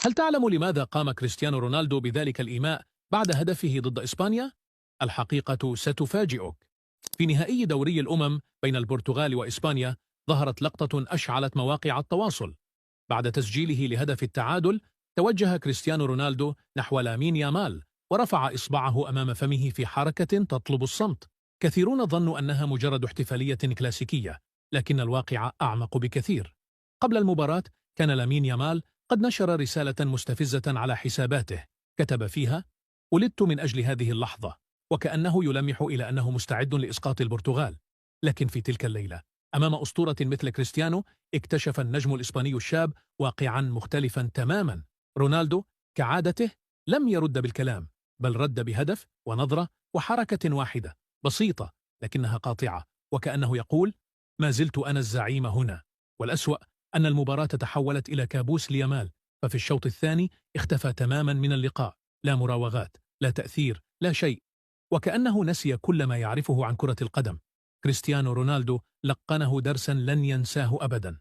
هل تعلم لماذا قام كريستيانو رونالدو بذلك الإيماء بعد هدفه ضد إسبانيا؟ الحقيقة ستفاجئك. في نهائي دوري الأمم بين البرتغال وإسبانيا ظهرت لقطة أشعلت مواقع التواصل. بعد تسجيله لهدف التعادل توجه كريستيانو رونالدو نحو لامين يامال ورفع إصبعه أمام فمه في حركة تطلب الصمت. كثيرون ظنوا أنها مجرد احتفالية كلاسيكية، لكن الواقع أعمق بكثير. قبل المباراة كان لامين يامال قد نشر رسالة مستفزة على حساباته، كتب فيها: ولدت من أجل هذه اللحظة، وكأنه يلمح إلى أنه مستعد لإسقاط البرتغال. لكن في تلك الليلة أمام أسطورة مثل كريستيانو اكتشف النجم الإسباني الشاب واقعا مختلفا تماما. رونالدو كعادته لم يرد بالكلام، بل رد بهدف ونظرة وحركة واحدة بسيطة لكنها قاطعة، وكأنه يقول: ما زلت أنا الزعيم هنا. والأسوأ أن المباراة تحولت إلى كابوس ليامال، ففي الشوط الثاني اختفى تماما من اللقاء، لا مراوغات، لا تأثير، لا شيء، وكأنه نسي كل ما يعرفه عن كرة القدم. كريستيانو رونالدو لقنه درسا لن ينساه أبدا.